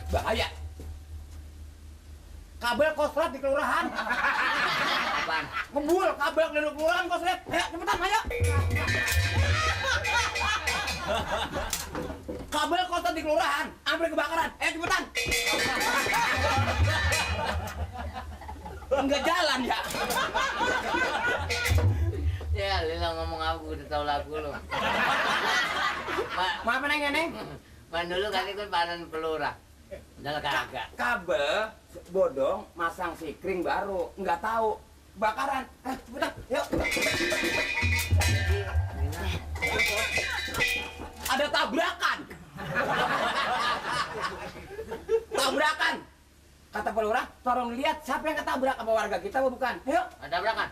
Bahaya. Kabel koslet di kelurahan. Apaan? Ngebul kabel di kelurahan koslet. Ayo cepetan ayo. Kabel koslet di kelurahan, hampir kebakaran. Ayo cepetan. Enggak jalan ya. Ya, Lila ngomong apa udah tahu lagu lu. Maaf Neng. Man dulu kali gue panen pelurah. Udah kagak. Kabel bodong masang sikring baru, nggak tahu bakaran. Cepetan, yuk. Ada tabrakan. Tabrakan. Kata pelurah, tolong lihat siapa yang ketabrak, apa warga kita apa bukan? Yuk. Ada tabrakan.